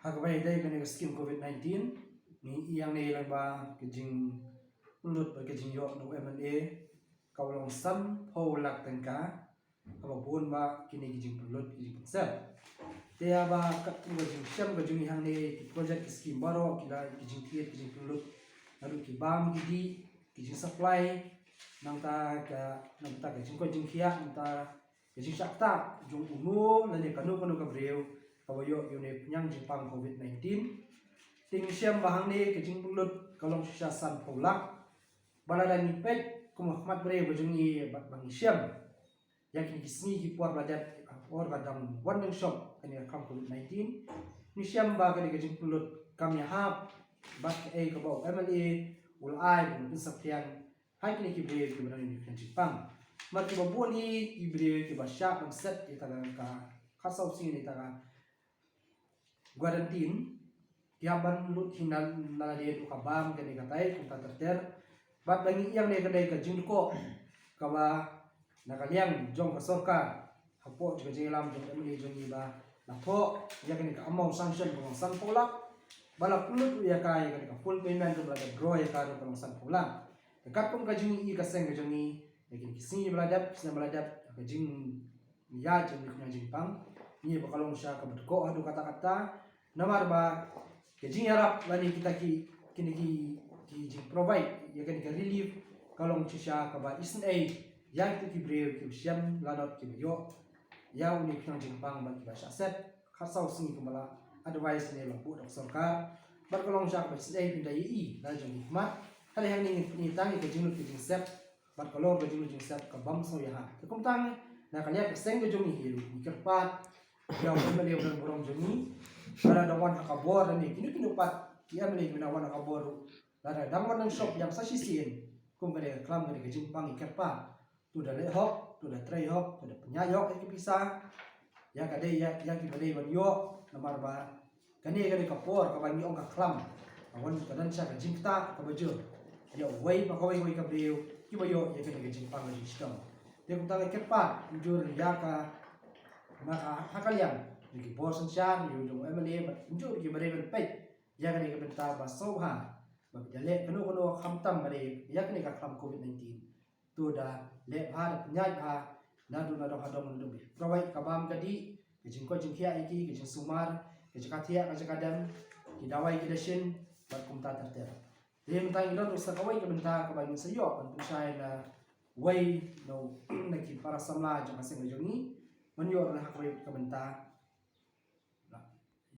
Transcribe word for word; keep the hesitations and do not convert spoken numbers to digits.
Ha kaba ïadei kane ka skim covid nineteen, ngi ïa ngi lang ba ka jinglut bad ka jingïoh na u M L A ka long sanphew lak tyngka, haba bun ba kine ki jingpynlut ki jingpynsep. Te haba katkum ka jingshem ka jong ngi hangne, ki project ki skim baroh ki la, ki jingthied ki jingpynlut, naduh ki bam ki dih, ki jingsupply, nangta ka, nangta ka jingkoit jingkhiah, nangta ka jingshah ktah jong uno lane kano kano ka briew kaba ïoh ïa une u khñiang jingpang covid nineteen. Te ngi shem ba hangne ka jingpynlut ka long shisha sanphew lak. Ba lada ngi peit kum ka khmat briew ka jong ngi bad ba ngi shem ïa kine ki sngi ki por ba la dep, por ba dang wan dang shop kane ka khlam covid nineteen, ngi shem ba kane ka jingpynlut kam ïahap bad kaei kaba u M L A u la ai ban pynsaphriang ha kine ki briew kiba dang ïa une u khñiang jingpang. Namar kiba bun hi ki briew kiba shah ban set ïa kata ka khatsaw sngi ïa kata ka quarantine, ki hap ban lut hi na, na lade ruh ka bam kane katai kumta ter ter. Bad ba ngi ïa ngi ka dei ka jingdukok kaba na ka liang jong ka sorkar, hapoh jong ka jingïalam jong ka M L A jong ngi ba la thoh ïa kane ka amount sanction ka long sanphew lak. Ba la pynlut ïa ka, ïa kane ka full payment ruh ba la draw ïa ka ruh ka long sanphew lak. Te katkum ka jingïohi ka seng ka jong ngi, ïa kine ki sngi ba la dep, snem ba la dep, ka jing ïa jong ngi ka jingpang, ngi ba ka long sha kaba dukok haduh katta katta. Namar ba ka jingïarap lane kita ki, kine ki, ki jingprovide ïa kane ka relief ka long shisha kaba isynei ïa kita ki briew kiba shem lanot kiba ïoh ïa une u khñiang jingpang bad kiba shah set khatsaw sngi kumba la advice ne la buh da ka sorkar. Bad ka long shisha kaba isynei pynda ïa i la jong ki khmat. Hynrei hangne ngi, ngi tang ïa ka jinglut ka jingsep bad ka long ka jinglut jingsep ka bym sngewbha. Te kumta ngi, na ka liang ka seng ka jong ngi hi ruh ngi kyrpad ïa u M L A u nongburom jong ngi, lada dang wan ha ka bor ne kino kino pat ki M L A kiba dang wan ha ka bor ruh, lada dang wan dang shop ïa sa shisien kum kane ka khlam kane ka jingpang, ngi kyrpad to da leh hok, to da trei hok, to da pynïaid hok ïa ki pisa ïa ka dei, ïa, ïa kiba dei ban ïoh. Namar ba kane ka dei ka por kaba ngi ong ka khlam, ka wan ka don sha ka jingktah kaba jur ïa uwei pa kawei kawei ka briew kiba ïoh ïa kane ka jingpang ka jingshitom. Te kumta nga kyrpad jur ïa ka, na ka, ha ka liang jong ki bor synshar, jong u M L A bad jur kiba dei ban peit ïa kane ka bynta ba sngewbha ba da leh kano kano khamtam ba dei ïa kane ka khlam covid nineteen, to da leh bha, da pynïaid bha naduh naduh ha dong naduh bad provide ka bam ka dih, ka jingkoit jingkhiah ïa ki, ka jingsumar, ka jaka thiah ka jaka dem, ki dawai ki dashin bad kumta ter ter. Te mynta ngi don ruh sa kawei ka bynta kaba ngin sa ïoh ban pynshai na wei na, na ki para samla jong ka seng ka jong ngi ban ïoh ruh na ha kawei ka bynta.